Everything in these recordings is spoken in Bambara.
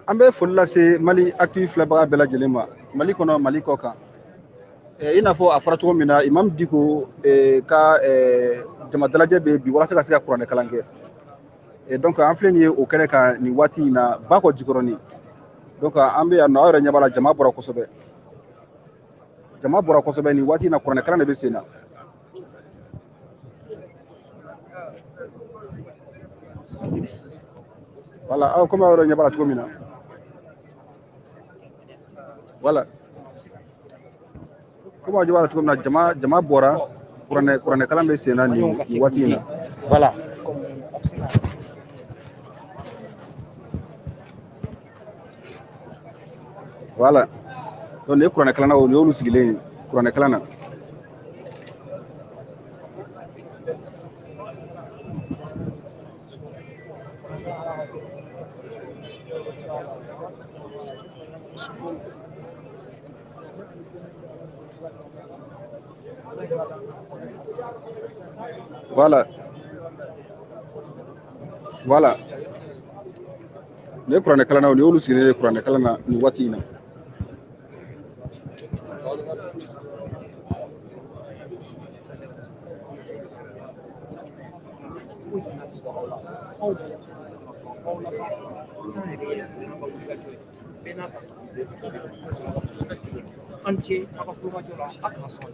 An bɛ foli lase Mali Actu filɛbaga bɛɛ lajɛlen ma, Mali kɔnɔ, Mali kɔ kan. I n'a fɔ a fɔra cogo min na, Imam Diko ka jama dalajɛ bɛ bi walasa ka se ka kuranɛ kalan kɛ. Donc an filɛ nin ye o kɛnɛ kan nin waati in na, Bakɔ Jikɔrɔni. Donc an bɛ yan nɔ, aw yɛrɛ ɲɛ b'a la, jama bɔra kosɛbɛ, jama bɔra kosɛbɛ nin waati in na. Kuranɛ kalan de bɛ sen na. Voilà, aw komi aw yɛrɛ ɲɛ b'a la cogo min na. Voilà, komi aw ɲɛ b'a la cogo min na, jama bɔra, kuranɛ kalan bɛ sen na nin waati in na. Voilà. Voilà, donc nin ye kuranɛ kalannaw, nin y'olu sigilen ye kuranɛ kalan na. Voilà, nin ye kuranɛ kalannaw, nin y'olu sigilen ye kuranɛ kalan na nin waati in na.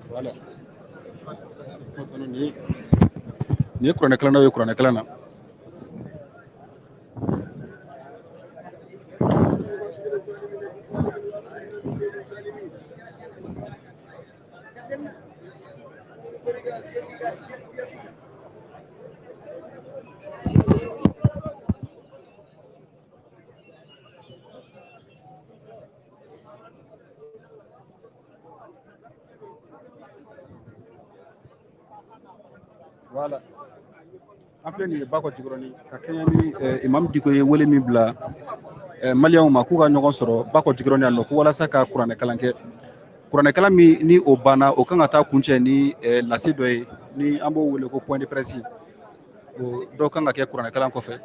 Voilà, nin ye kuranɛ kalannaw ye kuranɛ kalan na. Voilà, an filɛ nin ye Bakɔ Jikɔrɔni ka kɛɲɛ ni Imam Diko ye wele min bila maliyɛnw ma k'u ka ɲɔgɔn sɔrɔ Bakɔ Jikɔrɔni yan nɔ, ko walasa ka kuranɛ kalan kɛ. Kuranɛ kalan min ni o banna, o kan ka taa kuncɛ ni lase dɔ ye ni an b'o wele ko point de presse. O dɔ kan ka kɛ kuranɛ kalan kɔfɛ.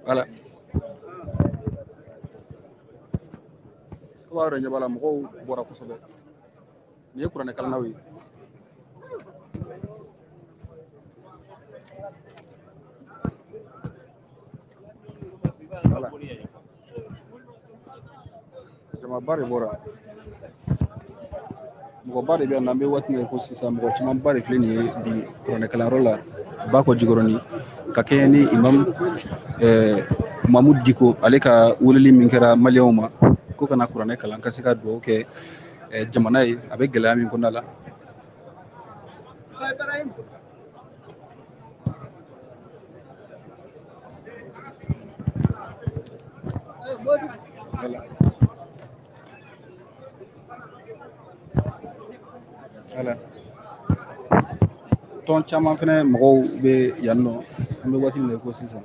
Voilà, ko b'a yɛrɛ ɲɛ b'a la, mɔgɔw bɔra kosɛbɛ. Nin ye kuranɛ kalannaw ye. Voilà, jamaba de bɔra, mɔgɔba de bɛ yan nɔ. An bɛ waati min na ko sisan, mɔgɔ camanba de filɛ nin ye bi kuranɛ kalanyɔrɔ la Bakɔ Jikɔrɔni, ka kɛɲɛ ni Imam Mamudu Diko ale ka weleli min kɛra maliyɛnw ma ko ka na kuranɛ kalan, ka se ka dugawu kɛ jamana ye a bɛ gɛlɛya min kɔnɔna la. Voilà. Voilà. Tɔn caman fɛnɛ mɔgɔw bɛ yan nɔ, an bɛ waati min na i ko sisan.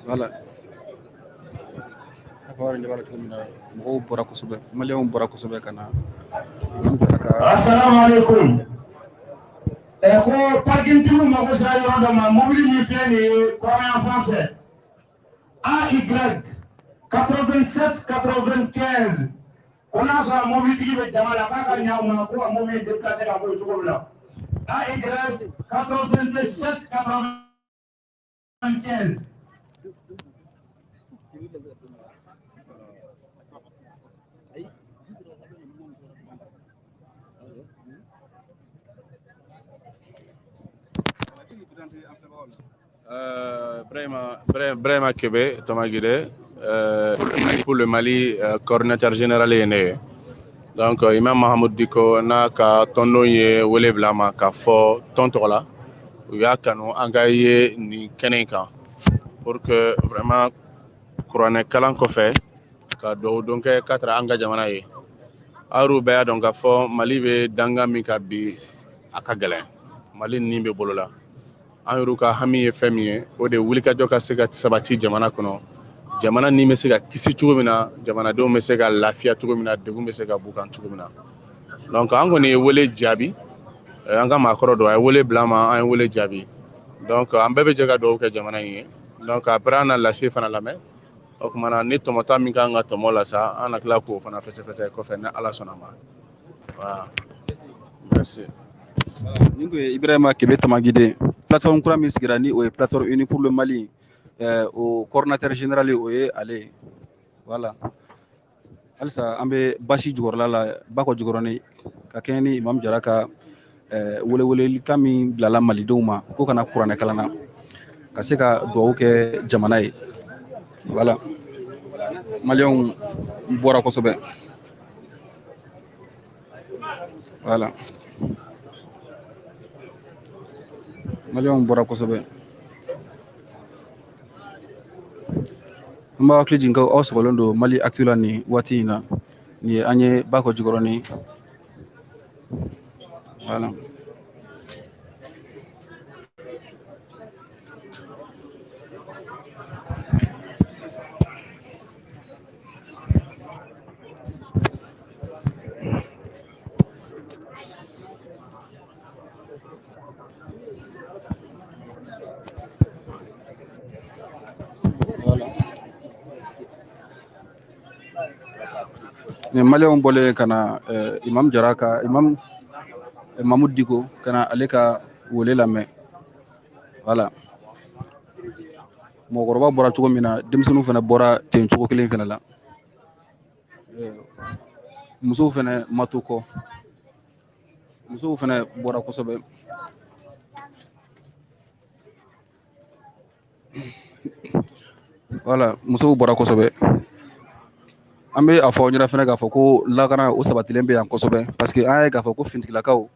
Voilà. A fɔ aw yɛrɛ ɲɛ b'a la cogo min na, mɔgɔw bɔra kosɛbɛ, maliyɛnw bɔra kosɛbɛ ka na ka Assalamu alaikum. Ɛ, ko parkintigiw mago sera yɔrɔ dɔ ma. Mobili min filɛ nin ye kɔrɔn yan fan fɛ, AY 87 95, ko n'a sɔrɔ mobilitigi bɛ jama la, k'a ka ɲa u ma ko ka mobili déplacer ka bɔ yen cogo min na. AY 87 95. Brahima Kebe, Thomas Guidé, pour le Mali, coordinateur général ye ne ye. Donc Imam Mahamoud Diko n'a ka tɔndon ye wele bila ma k'a fɔ tɔn tɔgɔ la, u y'a kanu an ka ye nin kɛnɛ in kan pour que vraiment kuranɛ kalan kɔfɛ ka dugawu don kɛ ka tara an ka jamana ye. Aw bɛɛ y'a dɔn k'a fɔ Mali bɛ danga min kan bi, a ka gɛlɛn. Mali nin bɛ bolo la. An yɛrɛ ka hami ye fɛn min ye, o de ye wulikajɔ ka se ka sabati jamana kɔnɔ, jamana ni bɛ se ka kisi cogo min na, jamanadenw bɛ se ka lafiya cogo min na, degun bɛ se ka b'u kan cogo min na. Donc an kɔni ye wele jaabi, an ka maakɔrɔ dɔ a ye wele bila an ma, an ye wele jaabi. Donc an bɛɛ bɛ jɛ ka dugawu kɛ jamana in ye. Donc après an na lase fana lamɛn. O tuma na ni tɔmɔta min kan ka tɔmɔ la sa, an na tila k'o fana fɛsɛfɛsɛ kɔfɛ ni Ala sɔnna ma. Voilà, merci. Nin tun ye Ibrahima Kebe Tamagide, plateforme kura min sigira ni o ye Plateforme unie pour le Mali, o coordinateur général, o ye ale ye. Voilà, halisa an bɛ basi jukɔrɔla la, Bakɔ Jikɔrɔni, ka kɛɲɛ ni Imam Jara ka welewelelikan min bilala malidenw ma ko kana kuranɛ kalan na ka se ka dugawu kɛ jamana ye. Voilà, maliyɛnw bɔra kosɛbɛ. Voilà, maliyɛnw bɔra kosɛbɛ. An b'aw hakili jigin aw sɔgɔlen don Mali Actu la nin waati in na. Nin ye an ye Bakɔ Jikɔrɔni. Voilà. Ni maliyɛnw bɔlen ka na Imam Jara ka Imam Mahmoud Dicko ka na ale ka wele lamɛn. Voilà, mɔgɔkɔrɔba bɔra cogo min na, denmisɛnninw fana bɔra ten cogo kelen fana la. Musow fana ma to kɔ, musow fana bɔra kosɛbɛ. Voilà, musow bɔra kosɛbɛ. An bɛ a fɔ aw ɲɛna fana k'a fɔ ko lakana o sabatilen bɛ yan kosɛbɛ, parce que an y'a ye k'a fɔ ko finitigilakaw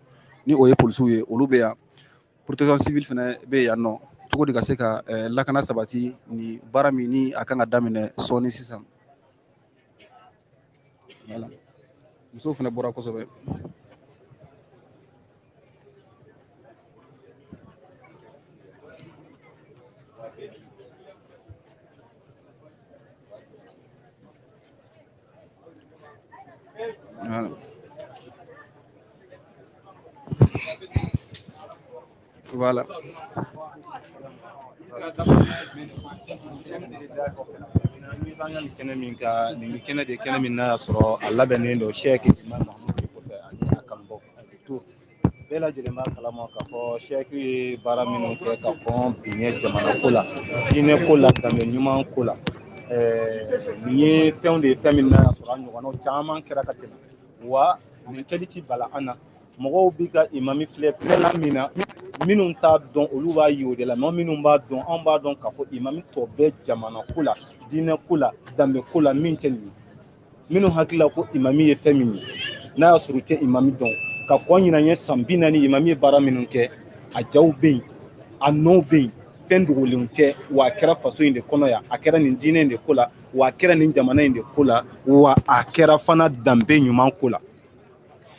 ni o ye polisiw ye, olu bɛ yan, protection civile fana bɛ yan nɔ cogo di ka se ka lakana sabati ni baara min ni a kan ka daminɛ sɔɔni sisan. Voilà, musow fana bɔra kosɛbɛ. Voilà. Voilà. Kɛnɛ min ka nin kɛnɛ de kɛnɛ min n'a y'a sɔrɔ a labɛnnen don Sɛki Imam Mahmoud Dicko fɛ ani a kanubagaw to bɛɛ lajɛlen b'a kalama k'a fɔ Sɛki ye baara minnu kɛ ka kɔn bi ɲɛ jamana ko la, diinɛ ko la, danbe ɲuman ko la. Nin ye fɛnw de ye, fɛn min n'a y'a sɔrɔ a ɲɔgɔnnaw caman kɛra ka tɛmɛ, wa nin kɛli ti bala an na. Mɔgɔw bi ka imami filɛ filɛla min na, minnu t'a dɔn olu b'a ye o de la, mɛ minnu b'a dɔn, anw b'a dɔn k'a fɔ imami tɔ bɛɛ jamana ko la, diinɛ ko la, danbe ko la, min tɛ nin ye. Minnu hakili la ko imami ye fɛn min ye, n'a y'a sɔrɔ u tɛ imami dɔn, ka kɔn ɲinan ye san 40 imami ye baara minnu kɛ, a jaw bɛ yen, a nɔw bɛ yen, fɛn dogolenw tɛ, wa a kɛra faso in de kɔnɔ yan, a kɛra nin diinɛ in de ko la, wa a kɛra nin jamana in de ko la, wa a kɛra fana danbe ɲuman ko la.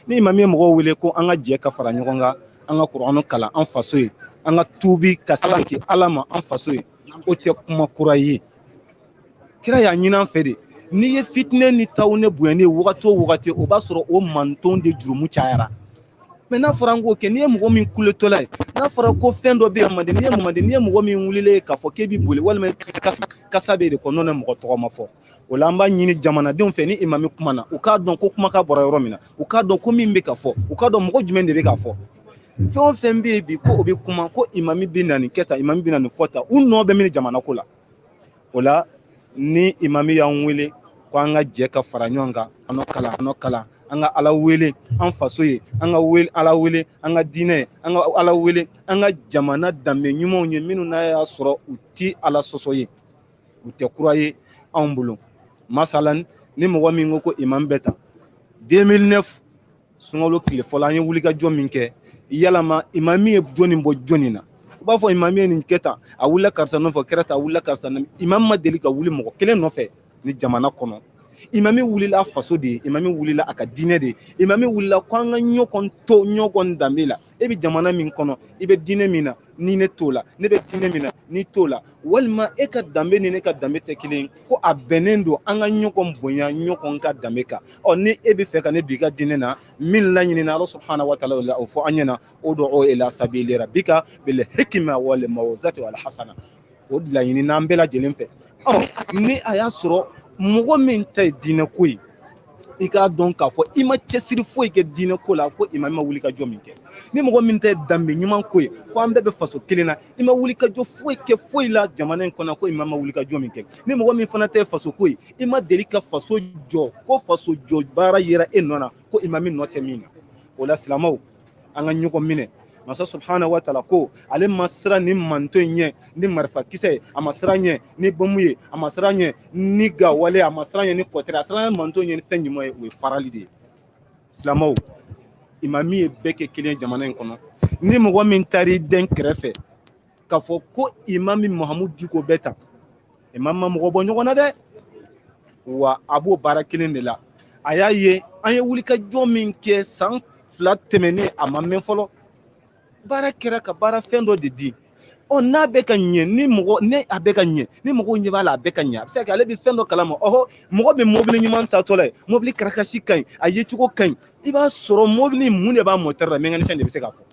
Ni imami ye mɔgɔw wele ko an ka jɛ ka fara ɲɔgɔn kan, an ka kuranɛ kalan an faso ye, an ka tuubi ka segin Ala ma an faso ye, o tɛ kuma kura ye. Kira y'a ɲini an fɛ de. N'i ye fitinɛ ni taw ne bonya ne wagati o wagati, o b'a sɔrɔ o manton de jurumu cayara. Mɛ n'a fɔra an k'o kɛ, n'i ye mɔgɔ min kuletɔla ye, n'a fɔra ko fɛn dɔ bɛ yan manden, n'i ye manden, n'i ye mɔgɔ min wulilen ye k'a fɔ k'e b'i boli walima kasa bɛ de kɔ, n'o mɔgɔ tɔgɔ ma fɔ. O la an b'a ɲini jamanadenw fɛ, ni imami kuma na, u k'a dɔn ko kumakan bɔra yɔrɔ min na, u k'a dɔn ko min bɛ ka fɔ, u k'a dɔn mɔgɔ jumɛn de bɛ ka fɔ. Fɛn o fɛn bɛ yen bi ko o bɛ kuma ko imami bɛ na nin kɛ tan, imami bɛ na nin fɔ tan, u nɔ bɛ min jamana ko la. O la ni imami y'an wele ko an ka jɛ ka fara ɲɔgɔn kan, an ka kalan, an ka kalan, an ka Ala wele an faso ye, an ka wele Ala wele an ka diinɛ ye, an ka Ala wele an ka jamana danbe ɲumanw ye, minnu n'a y'a sɔrɔ u ti Ala sɔsɔ ye, u tɛ kura ye anw bolo. Masalan ni mɔgɔ min ko ko imam bɛ tan, 2009 sunkalo tile fɔlɔ an ye wulikajɔ min kɛ, yalama imami ye jɔnni bɔ jɔnni na? U b'a fɔ imami ye nin kɛ tan, a wulila karisa nɔfɛ, kɛra tan, a wulila karisa nɔfɛ. Imami ma deli ka wuli mɔgɔ kelen nɔfɛ ni jamana kɔnɔ. Imami wulila a faso de ye, imami wulila a ka diinɛ de ye, imami wulila ko an ka ɲɔgɔn to ɲɔgɔn danbe la. E bɛ jamana min kɔnɔ, i bɛ diinɛ min na, ni ne t'o la, ne bɛ diinɛ min na n'i t'o la, walima e ka danbe ni ne ka danbe tɛ kelen ye, ko a bɛnnen don an ka ɲɔgɔn bonya ɲɔgɔn ka danbe kan. Ɔ ni e bɛ fɛ ka ne don i ka diinɛ na, min laɲinina Ala subhanahu wa taala o fɔ an ɲɛna, udu ila sabili rabbika bil hikma wal mawzati wal hasana, o laɲini n'an bɛɛ lajɛlen fɛ. Ɔ ni a y'a sɔrɔ mɔgɔ min ta ye diinɛ ko ye, i k'a dɔn k'a fɔ i ma cɛsiri foyi kɛ diinɛ ko la, ko imam ma wuli ka jɔ min kɛ. Ni mɔgɔ min tɛ danbe ɲuman ko ye, ko an bɛɛ bɛ faso kelen na, i ma wuli ka jɔ foyi kɛ foyi la jamana in kɔnɔ, ko imam ma wuli ka jɔ min kɛ. Ni mɔgɔ min fana tɛ faso ko ye, i ma deli ka faso jɔ, ko faso jɔ baara yera e nɔ na, ko imam nɔ tɛ min na. O la silamɛw, an ka ɲɔgɔn minɛ. Masa subhanahu wa taala ko ale ma siran ni manto in ɲɛ ni marifakisɛ ye, a ma siran ɲɛ ni bɔmu ye, a ma siran ɲɛ ni gawale, a ma siran ɲɛ ni kɔtɛrɛ, a siran manto ɲɛ ni fɛn ɲuman ye, o ye farali de ye. Silamɛw, imami ye bɛɛ kɛ kelen jamana in kɔnɔ. Ni mɔgɔ min taar'i den kɛrɛfɛ k'a fɔ ko imami Mahamudu Diko bɛ tan, imam ma mɔgɔ bɔ ɲɔgɔn na dɛ, wa a b'o baara kelen de la. A y'a ye an ye wulikajɔ min kɛ san 2 tɛmɛnen, a ma mɛn fɔlɔ, baara kɛra ka baara fɛn dɔ de di. Ɔ n'a bɛ ka ɲɛ, ni mɔgɔ ne a bɛ ka ɲɛ, ni mɔgɔw ɲɛ b'a la a bɛ ka ɲɛ, a bɛ se ka kɛ ale bɛ fɛn dɔ kalama. Ɔhɔ, mɔgɔ bɛ mobili ɲuman tatɔ la ye, mobili karakasi ka ɲi, a yecogo ka ɲi, i b'a sɔrɔ mobili mun de b'a moteur la, mécanicien de bɛ se k'a fɔ.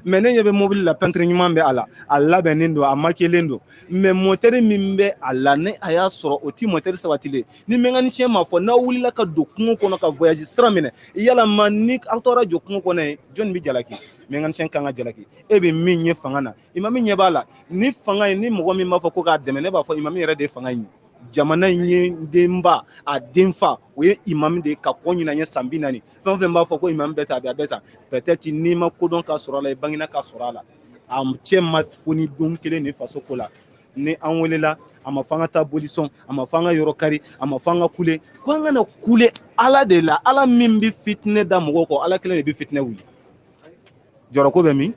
Mais ne ɲɛ bɛ mobili la, peinture ɲuman bɛ a la, a labɛnnen don, a maquillé don, mais moteur min bɛ a la, ne a y'a sɔrɔ o ti moteur sabatilen. Ni mécanicien m'a fɔ, n'aw wulila ka don kungo kɔnɔ ka voyage sira minɛ, yalama ni aw taara jɔ kungo kɔnɔ yen, jɔnni bɛ jalaki? Mécanicien kan ka jalaki. E bɛ min ye fanga na, imami ɲɛ b'a la ni fanga ye, ni mɔgɔ min b'a fɔ ko k'a dɛmɛ, ne b'a fɔ imami yɛrɛ de ye fanga in ye. Jamana in ye denba, a denfa o ye imami de ye, ka kɔ ɲinan ye san 40. Fɛn o fɛn b'a fɔ ko imami bɛ tan, a bɛ tan, peut-être n'i ma kodɔn ka sɔrɔ a la, i bangena ka sɔrɔ a la, a cɛ ma fo ni don kelen ni faso ko la. Ni an welela, a ma fɔ an ka taa bolisɔn, a ma fɔ an ka yɔrɔ kari, a ma fɔ an ka kule, ko an kana kule Ala de la. Ala min bɛ fitinɛ da mɔgɔw kɔ, Ala kelen de bɛ fitinɛ wuli. Jɔrɔko bɛ min?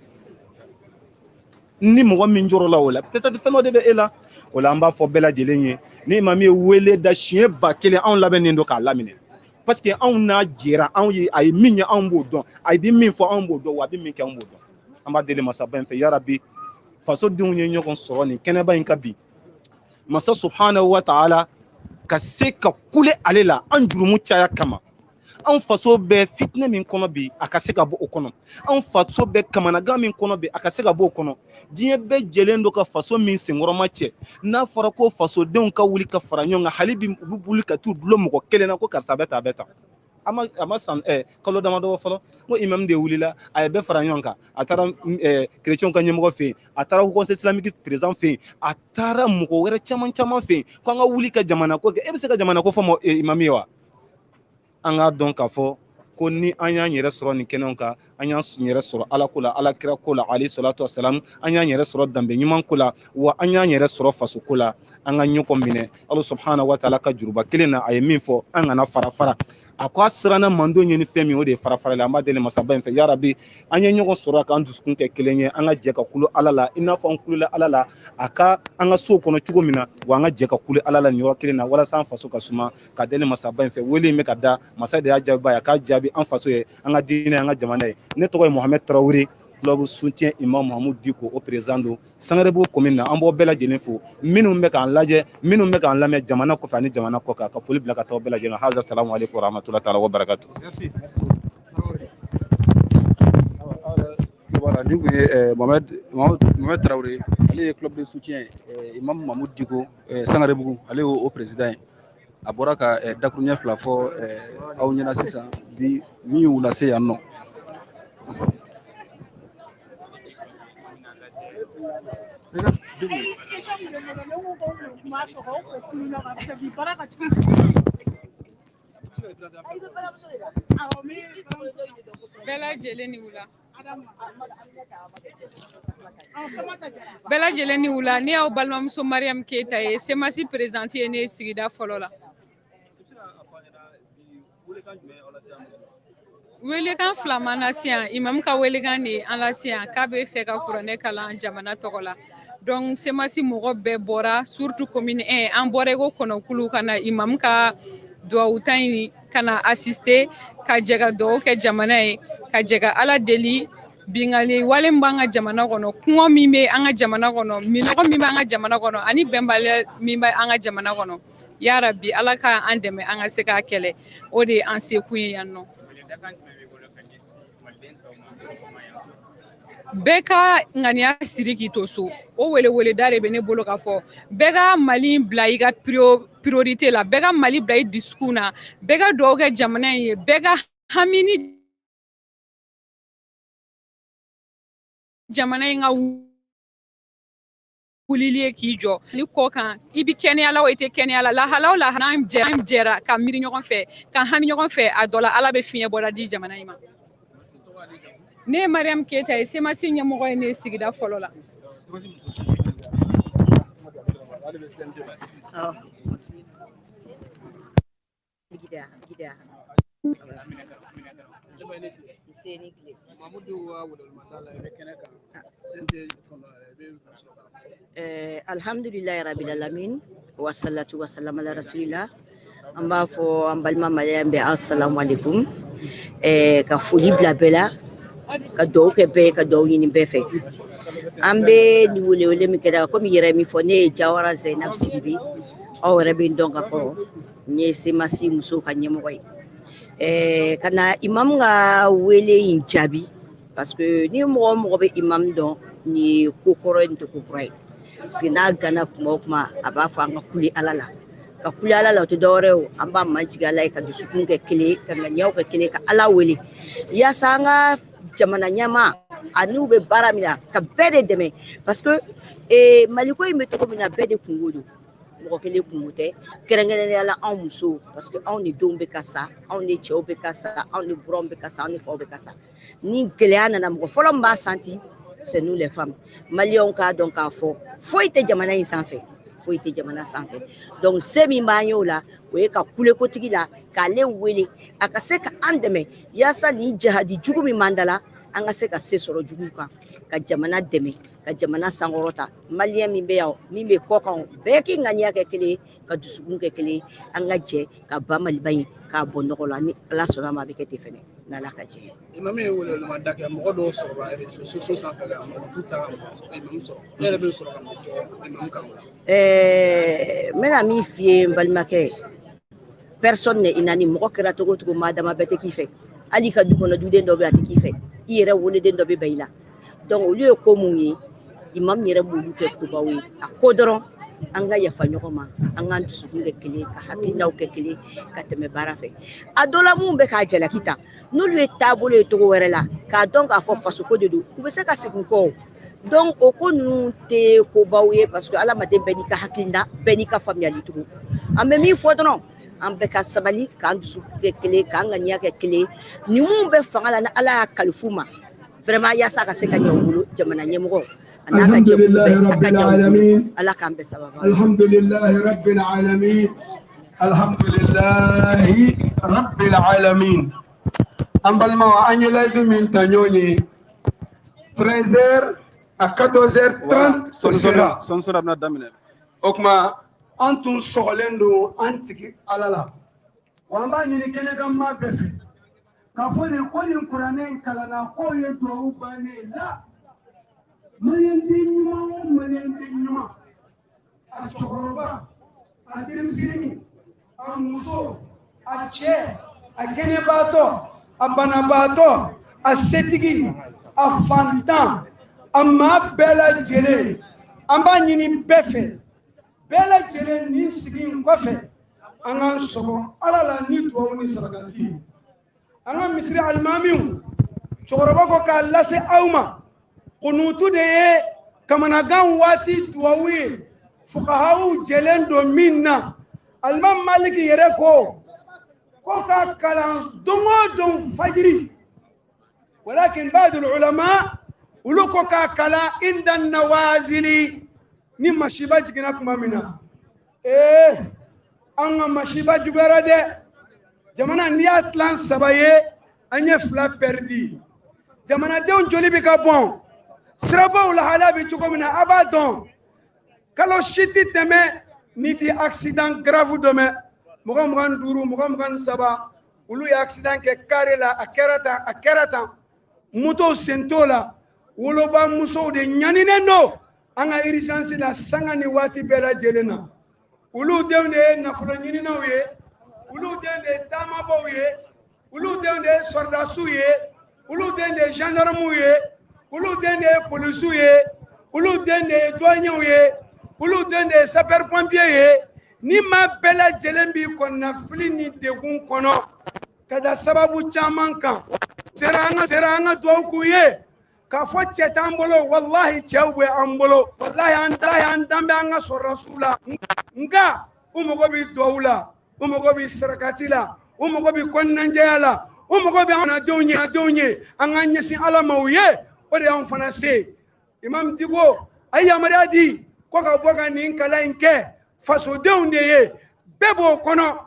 Ni mɔgɔ min jɔrɔ la o la, peut-être fɛn dɔ de bɛ e la. O la an b'a fɔ bɛɛ lajɛlen ye, ni imami ye wele da siɲɛ 1000, anw labɛnnen don k'a laminɛ, parce que anw n'a jɛra, anw ye a ye min ye anw b'o dɔn, a bɛ min fɔ anw b'o dɔn, wa a bɛ min kɛ anw b'o dɔn. An b'a deli masaba in fɛ, yarabi fasodenw ye ɲɔgɔn sɔrɔ nin kɛnɛba in ka bi, masa subhanahu wa ta'ala ka se ka kule ale la an jurumu caya kama. Anw faso bɛ fitinɛ min kɔnɔ bi, a ka se ka bɔ o kɔnɔ. Anw faso bɛ kamanagan min kɔnɔ bi, a ka se ka bɔ o kɔnɔ. Diɲɛ bɛɛ jɛlen don ka faso min senkɔrɔma cɛ, n'a fɔra ko fasodenw ka wuli ka fara ɲɔgɔn kan, hali bi u bɛ wuli ka t'u dulon mɔgɔ kelen na ko karisa bɛ tan, a bɛ tan. A ma san kalo damadɔ fɔlɔ, ko imam de wulila, a ye bɛɛ fara ɲɔgɔn kan, a taara chrétienw ka ɲɛmɔgɔ fɛ yen, a taara haut conseil islamique président fɛ yen, a taara mɔgɔ wɛrɛ caman caman fɛ yen, ko an ka wuli ka jamana ko kɛ. E bɛ se ka jamana ko fɔ imam ye wa? An k'a dɔn k'a fɔ ko ni an y'an yɛrɛ sɔrɔ nin kɛnɛw kan, an y'an yɛrɛ sɔrɔ Ala ko la, Ala kira ko la, alayhi salatu wasalam, an y'an yɛrɛ sɔrɔ danbe ɲuman ko la, wa an y'an yɛrɛ sɔrɔ faso ko la. An ka ɲɔgɔn minɛ Ala subhanahu wa taala ka juruba kelen na, a ye min fɔ, an kana fara fara. A ko a siranna mando ɲɛ ni fɛn min, o de ye fara farali. An b'a deli masaba in fɛ, yarabi an ye ɲɔgɔn sɔrɔ k'an dusukun kɛ kelen ye, an ka jɛ ka kulu Ala la, i n'a fɔ an kulula Ala la a ka an ka sow kɔnɔ cogo min na, wa an ka jɛ ka kulu Ala la nin yɔrɔ kelen na, walasa an faso ka suma. Ka deli masaba in fɛ, wele in bɛ ka da masa de y'a jaabi ba ye, a k'a jaabi an faso ye, an ka diinɛ, an ka jamana ye. Ne tɔgɔ ye Mohamed Traoré, club soutien imam Mahamudu Diko, o président don Sangarebugu commune na. An b'aw bɛɛ lajɛlen fo, minnu bɛ k'an lajɛ, minnu bɛ k'an lamɛn jamana kɔfɛ ani jamana kɔ kan, ka foli bila ka taa bɛɛ lajɛlen. Haza salamu aleykum wa rahmatulahi taala wa barakatu. Merci. Voilà, nin kun ye Mohamed Traoré, ale ye club de soutien imam Mahamudu Diko Sangarebugu, ale y'o président ye. A bɔra ka dakuruɲɛ 2 fɔ aw ɲɛna sisan bi min y'u lase yan nɔ. Bɛɛ lajɛlen ni wula. Bɛɛ lajɛlen ni wula. Ne y'aw balimamuso Mariam Keyita ye, CMAS présidente ye ne ye sigida fɔlɔ la. Welekan 2 m'an lase yan, imam ka welekan de ye an lase yan k'a bɛ fɛ ka kuranɛ kalan jamana tɔgɔ la. Donc CMAS mɔgɔ bɛɛ bɔra, surtout commune 1, an bɔra i ko kɔnɔkulu ka na imam ka duwawu ta in ka na assister, ka jɛ ka duwawu kɛ jamana ye, ka jɛ ka Ala deli Bingali wale min b'an ka jamana kɔnɔ, kɔngɔ min bɛ an ka jamana kɔnɔ, minɔgɔ min b'an ka jamana kɔnɔ, ani bɛnbaliya min bɛ an ka jamana kɔnɔ, yarabi Ala ka an dɛmɛ an ka se k'a kɛlɛ. O de ye an sekun ye yan nɔ. Bɛɛ ka ŋaniya siri k'i to so. O weleweleda de bɛ ne bolo k'a fɔ bɛɛ ka Mali bila i ka priorité la, bɛɛ ka Mali bila i dusukun na, bɛɛ ka dugawu kɛ jamana in ye, bɛɛ ka hami ni jamana in ka wulili ye k'i jɔ. Ni kɔ kan, i bɛ kɛnɛya la o, i tɛ kɛnɛya la, lahala o lahala, n'an jɛra ka miiri ɲɔgɔn fɛ, ka hami ɲɔgɔn fɛ, a dɔ la Ala bɛ fiɲɛ bɔda di jamana in ma. Ne ye Mariam Keyita ye, CMAS ɲɛmɔgɔ ye ne sigida fɔlɔ la. Alhamdulillahi rabbil alamin wa salatu wa salam ala rasulillah. An b'a fɔ an balima maliyɛn bɛɛ assalamu alaikum. Ka foli bila bɛɛ la, ka dugawu kɛ bɛɛ ye, ka dugawu ɲini bɛɛ fɛ. An bɛ nin welewele min kɛ, komi yɛrɛ min fɔ, ne ye Jawara Zainab Sidibe, aw yɛrɛ bɛ n dɔn ka kɔrɔ, n ye CMAS musow ka ɲɛmɔgɔ ye. Ka na imam ka wele in jaabi, parce que ni mɔgɔ o mɔgɔ bɛ imam dɔn, nin ye ko kɔrɔ ye, nin tɛ ko kura ye. Parce que n'a gana kuma o kuma, a b'a fɔ an ka kule Ala la. Ka kule Ala la, o tɛ dɔwɛrɛ ye o, an b'a majigin Ala ye, ka dusukun kɛ kelen ye, ka ŋaniyaw kɛ kelen ye, ka Ala wele yaasa an ka jamana ɲɛmaa ani u bɛ baara min na, ka bɛɛ de dɛmɛ. Parce que Maliko in bɛ cogo min na, bɛɛ de kungo don, mɔgɔ kelen kungo tɛ, kɛrɛnkɛrɛnnenya la anw musow, parce que anw ni denw bɛ ka sa, anw ni cɛw bɛ ka sa, anw ni buranw bɛ ka sa, anw ni faw bɛ ka sa. Ni gɛlɛya nana, mɔgɔ fɔlɔ min b'a santi, c'est nous les femmes. Maliyɛnw k'a dɔn k'a fɔ foyi tɛ jamana in sanfɛ, foyi tɛ jamana sanfɛ. Donc se min b'an ye o la, o ye ka kulekotigi la, k'ale wele a ka se ka an dɛmɛ yaasa nin jahadi jugu min b'an da la, an ka se ka se sɔrɔ juguw kan, ka jamana dɛmɛ, ka jamana sankɔrɔta. Maliyɛn min bɛ yan, min bɛ kɔ kan, bɛɛ k'i ŋaniya kɛ kelen ye, ka dusukun kɛ kelen ye, an ka jɛ ka ba Maliba in k'a bɔ nɔgɔ la. Ni Ala sɔnna a ma, a bɛ kɛ ten fɛnɛ, n'Ala ka jɛ. Imam ye weleweleda kɛ, mɔgɔ dɔw sɔrɔla réseaux sociaux sanfɛ ka mɔgɔ ta ka imam sɔrɔ. E yɛrɛ bɛ sɔrɔ ka mun fɔ imam kan? N bɛna min f'i ye, n balimakɛ, personne n'est unanime. Mɔgɔ kɛra cogo o cogo, maa dama bɛɛ tɛ k'i fɛ. Hali i ka du kɔnɔ, duden dɔ bɛ yen, a tɛ k'i fɛ. I yɛrɛ woloden dɔ bɛ ban i la. Donc olu ye ko mun ye, imam yɛrɛ m'olu kɛ kobaw ye. A ko dɔrɔn, an ka yafa ɲɔgɔn ma, an k'an dusukun kɛ kelen, ka hakilinaw kɛ kelen, ka tɛmɛ baara fɛ. A dɔ la, mun bɛ k'a jalaki ta, n'olu ye taabolo ye cogo wɛrɛ la, k'a dɔn k'a fɔ fasoko de don, u bɛ se ka segin u kɔ. Donc o ko ninnu tɛ kobaw ye, parce que adamaden bɛɛ n'i ka hakilina, bɛɛ n'i ka faamuyali cogo. An bɛ min fɔ dɔrɔn, an bɛɛ ka sabali, k'an dusu kɛ kelen, k'an ŋaniya kɛ kelen. Ni mun bɛ fanga la, ni Ala y'a kalifu ma, vraiment yaasa a ka se ka ɲɛ u bolo, jamana ɲɛmɔgɔ a n'a ka jɛkulu bɛɛ, a ka ɲɛ u bolo. Ala k'an bɛɛ sababa. Alhamdulillahi rabbil alamin, alhamdulillahi rabbil alamin. An balimaw, an ye layidu min ta ɲɔgɔn ye, 13h à 14h30, o sera. Sɔnni bɛna daminɛ. O tuma, an tun sɔgɔlen don an tigi Ala la wa. An b'a ɲini kɛnɛkan maa bɛɛ fɛ k'a fɔ de ko nin kuranɛ in kalanna k'o ye duwawu bannen la. Maliyɛnden ɲuman o maliyɛnden ɲuman, a cɛkɔrɔba, a denmisɛnnin, a muso, a cɛ, a kɛnɛbaatɔ, a banabaatɔ, a setigi, a fantan, a maa bɛɛ lajɛlen, an b'a ɲini bɛɛ fɛ, bɛɛ lajɛlen nin sigi in kɔfɛ, an k'an sɔgɔ Ala la ni duwawu ni sarakati ye. An ka misiri alimamiw, cɛkɔrɔba ko k'a lase aw ma, kunutu de ye kamanagan waati duwawu ye, fukahaw jɛlen don min na. Alimami Maliki yɛrɛ ko k'a kalan don o don fajiri, walakin ba'dul ulama, olu ko k'a kalan inda nawazili, ni masiba jiginna tuma min na. An ka masiba juguyara dɛ. Jamana, n'i y'a tilan saba ye, an ye fila pɛridi. Jamanadenw joli bɛ ka bɔn sirabaw lahalaya bɛ cogo min na, a b'a dɔn. Kalo si tɛ tɛmɛ n'i ti accident grave dɔ mɛn. Mɔgɔ 25, mɔgɔ 23, olu ye accident kɛ kare la, a kɛra tan, a kɛra tan. Motow sen t'o la, woloba musow de ɲaninen don an ka urgence la sanga ni waati bɛɛ lajɛlen na. Olu denw de ye nafolo ɲininaw ye, olu denw de ye taamabaw ye, olu denw de ye sɔrɔdasiw ye, olu den de ye gendarmew ye, olu den de ye polisiw ye, olu den de ye douaniers ye, olu den de ye sapeur pompier ye. Ni maa bɛɛ lajɛlen b'i kɔnɔna fili ni degun kɔnɔ ka da sababu caman kan, sera an ka duwawu k'u ye k'a fɔ cɛ t'an bolo. Walahi, cɛw bɛ an bolo. Walahi, an da an dan bɛ an ka sɔrɔdasiw la, nka u mago bɛ duwawu la, u mago bɛ sarakati la, u mago bɛ kɔnɔnajɛya la, u mago bɛ an denw ye, denw ye. An k'an ɲɛsin Ala ma u ye, o de y'anw fana se. Imam Dicko a ye yamaruya di ko ka bɔ ka nin kalan in kɛ fasodenw de ye, bɛɛ b'o kɔnɔ.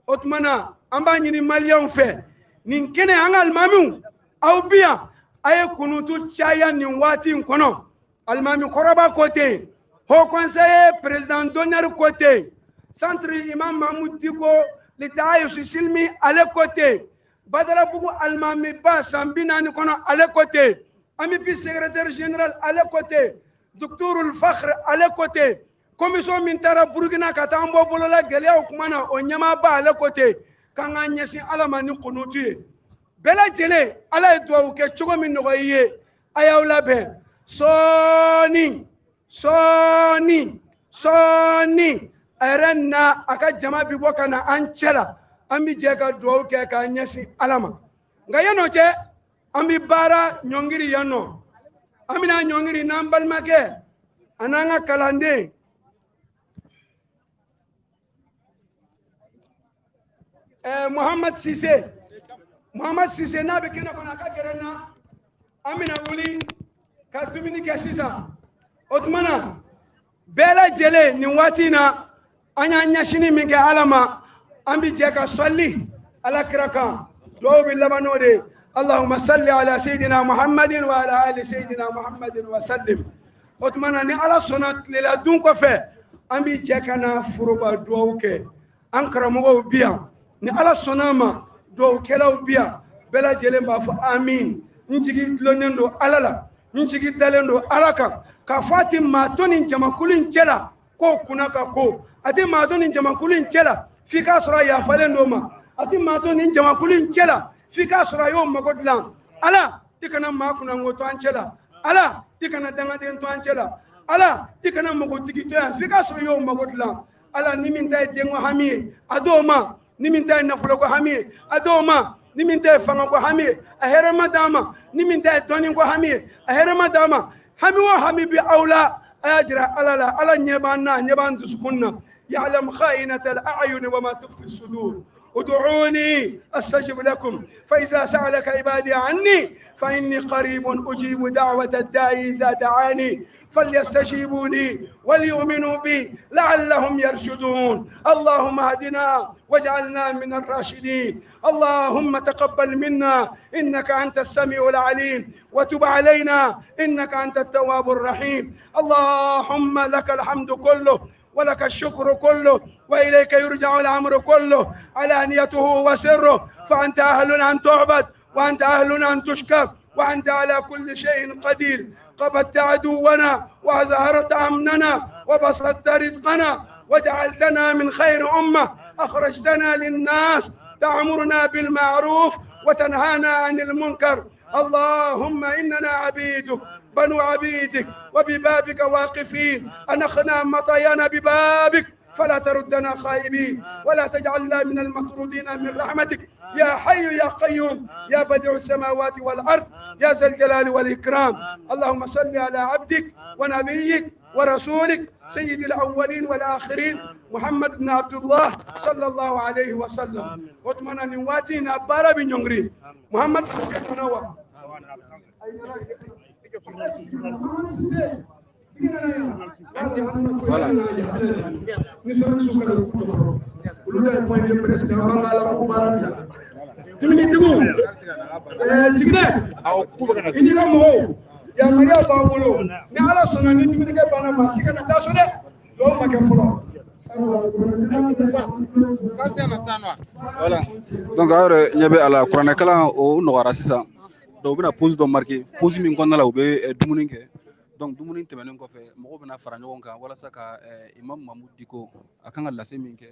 O tuma na, an b'a ɲini maliyɛnw fɛ, nin kɛnɛ, an ka alimamiw, aw bi yan, a ye kunutu caya nin waati in kɔnɔ. Alimami kɔrɔba ko ten, haut conseiller président d'honneur ko ten, centre Imam Mahmoud Dicko Litayusu Silmi, ale ko ten, Badalabugu alimamiba san 40 kɔnɔ, ale ko ten, AMUPI secrétaire général, ale ko ten, docteur Fakhr, ale ko ten, commission min taara Burukina ka taa an bɔ bolola gɛlɛyaw kuma na, o ɲɛmaaba, ale ko ten, k'an k'an ɲɛsin Ala ma ni kunutu ye. Bɛɛ lajɛlen, Ala ye duwawu kɛ cogo min nɔgɔya i ye, a y'aw labɛn. Sɔɔni sɔɔni sɔɔni, a yɛrɛ na a ka jama bi bɔ ka na an cɛ la, an bi jɛ ka duwawu kɛ k'an ɲɛsin Ala ma. Nka yan'o cɛ, an bi baara ɲɔngiri yan nɔ. An bɛna ɲɔngiri n'an balimakɛ a n'an ka kalanden Muhammad Sise. Muhammad Sise n'a bɛ kɛnɛ kɔnɔ, a ka gɛrɛ n na. An bɛna wuli ka dumuni kɛ sisan. O tuma na, bɛɛ lajɛlen, nin waati in na, an y'an ɲɛsinni min kɛ Ala ma, an bɛ jɛ ka sɔli Ala kira kan. Duwawu bɛ laban n'o de ye. Allahumma salli ala sayyidina Muhammadin wa ala ali sayyidina Muhammadin wa sallim. O tuma na, ni Ala sɔnna, tilela dun kɔfɛ, an bɛ jɛ ka na foroba duwawu kɛ. An karamɔgɔw bi yan, ni Ala sɔnna a ma, duwawukɛlaw bi yan, bɛɛ lajɛlen b'a fɔ amin. N jigi dulonnen don Ala la, n jigi dalen don Ala kan k'a fɔ a tɛ maa to nin jamakulu in cɛ la k'o kunna ka ko, a tɛ maa to nin jamakulu in cɛ la f'i k'a sɔrɔ a yafalen don ma, a tɛ maa to nin jamakulu in cɛ la f'i k'a sɔrɔ a y'o mago dilan. Ala, i kana maa kunnango to an cɛ la. Ala, i kana dangaden to an cɛ la. Ala, i kana magotigi to yan f'i k'a sɔrɔ i y'o mago dilan. Ala, ni min ta ye denko hami ye, a d'o ma. Ni min ta ye nafoloko hami ye, a d'o ma. Ni min ta ye fangako hami ye, a hɛrɛma d'a ma. Ni min ta ye dɔnniko hami ye, a hɛrɛma d'a ma. Hami o hami bi aw la, a y'a jira Ala la. Ala ɲɛ b'an na, a ɲɛ b'an dusukun na. يعلم خائنة الأعين وما تخفي الصدور. ادعوني أستجب لكم. فإذا سألك عبادي عني فإني قريب، أجيب دعوة الداعي إذا دعاني، فليستجيبوا لي وليؤمنوا بي لعلهم يرشدون. اللهم اهدنا واجعلنا من الراشدين. اللهم تقبل منا إنك أنت السميع العليم، وتب علينا إنك أنت التواب الرحيم. اللهم لك الحمد كله، ولك الشكر كله، وإليك يرجع الأمر كله، علانيته وسره، فأنت أهل أن تعبد، وأنت أهل أن تشكر، وأنت على كل شيء قدير. قبضت عدونا، وأظهرت أمننا، وبسطت رزقنا، وجعلتنا من خير أمة أخرجتنا للناس، تأمرنا بالمعروف وتنهانا عن المنكر. اللهم إننا عبيدك بنو عبيدك، وببابك واقفين، أنخنا مطايانا ببابك، فلا تردنا خائبين، ولا تجعلنا من المطرودين من رحمتك، يا حي يا قيوم، يا بديع السماوات والأرض، يا ذا الجلال والإكرام. اللهم صل على عبدك ونبيك ورسولك سيد الأولين والآخرين محمد بن عبد الله صلى الله عليه وسلم. O tuma na, nin waati in na, baara bɛ ɲɔngiri. Muhammad Sise kɔnɔ wa? Muhammad Sise. Voilà. Ni sɔrɔ su kana k'u tɔɔrɔ. Olu ta ye point de presse, an b'an ka Ala ko baara bila. Dumunitigiw, jiginɛ, i n'i ka mɔgɔw, yamaruya b'aw bolo. Ni Ala sɔnna, ni dumunikɛ banna, maa si kana taa so dɛ. Dɔw ma kɛ fɔlɔ. Voilà. Donc aw yɛrɛ ɲɛ bɛ a la, kuranɛkalan o nɔgɔyara sisan. Donc u bɛna pause dɔ marquer, pause min kɔnɔna la u bɛ dumuni kɛ. Donc dumuni tɛmɛnen kɔfɛ, mɔgɔw bɛna fara ɲɔgɔn kan walasa ka Imam Mahmoud Dicko a kan ka lase min kɛ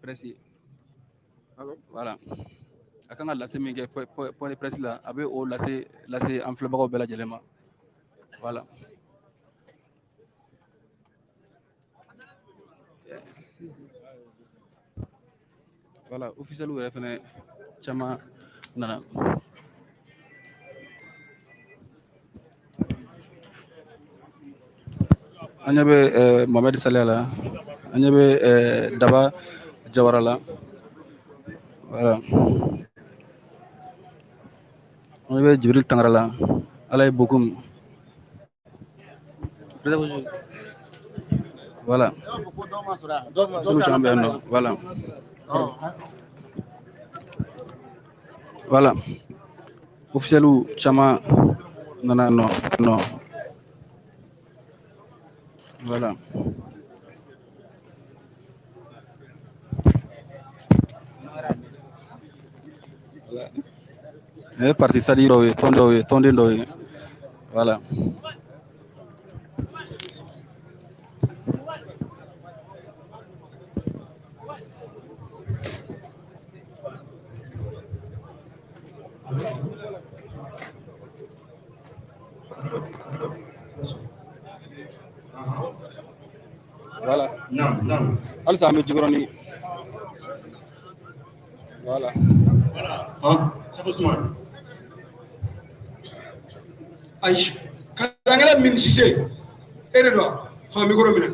presse ye. Voilà, a kan ka lase min kɛ point de presse la, a bɛ o lase an filɛbagaw bɛɛ lajɛlen ma. Voilà. Voilà, officiel yɛrɛ fɛnɛ caman nana. An ɲɛ bɛ Mohamed Saliya la, an ɲɛ bɛ Daba Jawara la. Voilà, an ɲɛ bɛ Jibril Tangara la. Ala ye bokum. Voilà, solu caman bɛ yan nɔ. Voilà, voilà, officiel caman nana nɔ. Voilà. Nin ye parti sadi dɔw ye, tɔn dɔw ye, tɔnden dɔw ye. Voilà. Voilà. Naam. Halisa an bɛ Jikɔrɔni. Voilà. Cheikh Ousmane. Ayi, kalankɛla min Sise, e de don hɔn, micro minɛ.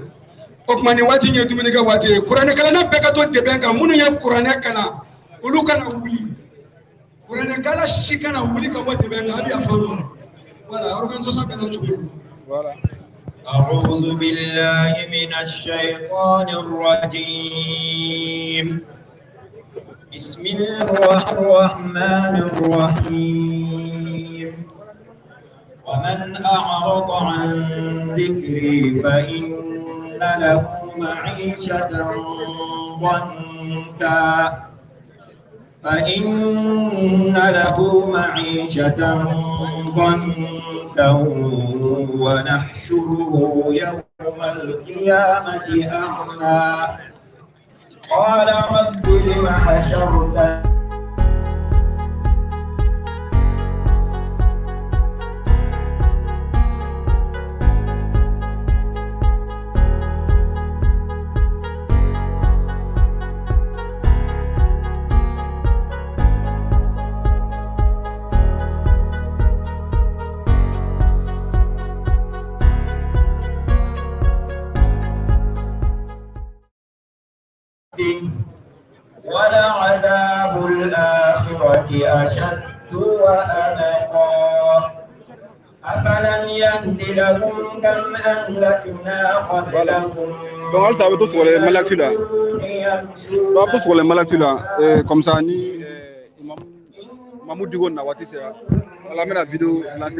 O tuma nin waati in ye dumunikɛ waati ye. Kuranɛkalanna bɛɛ ka to dɛbɛn kan. Minnu ye kuranɛ kalan, olu kana wuli. Kuranɛkala si kana wuli ka bɔ dɛbɛn kan. A bɛ yafa n ma. Voilà, organisation bɛ na cogo di. Voilà. أعوذ بالله من الشيطان الرجيم. بسم الله الرحمن الرحيم. ومن أعرض عن ذكري فإن له معيشة ضنكا فإن له معيشة ضنكا ونحشره يوم القيامة أعمى. قال رب لم حشرتني ولعذاب الآخرة أشد وأبقى. أفلم يهد لهم كم أهلكنا قبلهم. Donc halisa a bɛ to sɔgɔlen Mali Actu la. Donc a bɛ to sɔgɔlen Mali Actu la. Comme ça ni Imam Mahmoud Dicko na waati sera. Voilà, an bɛna vidéo lancer.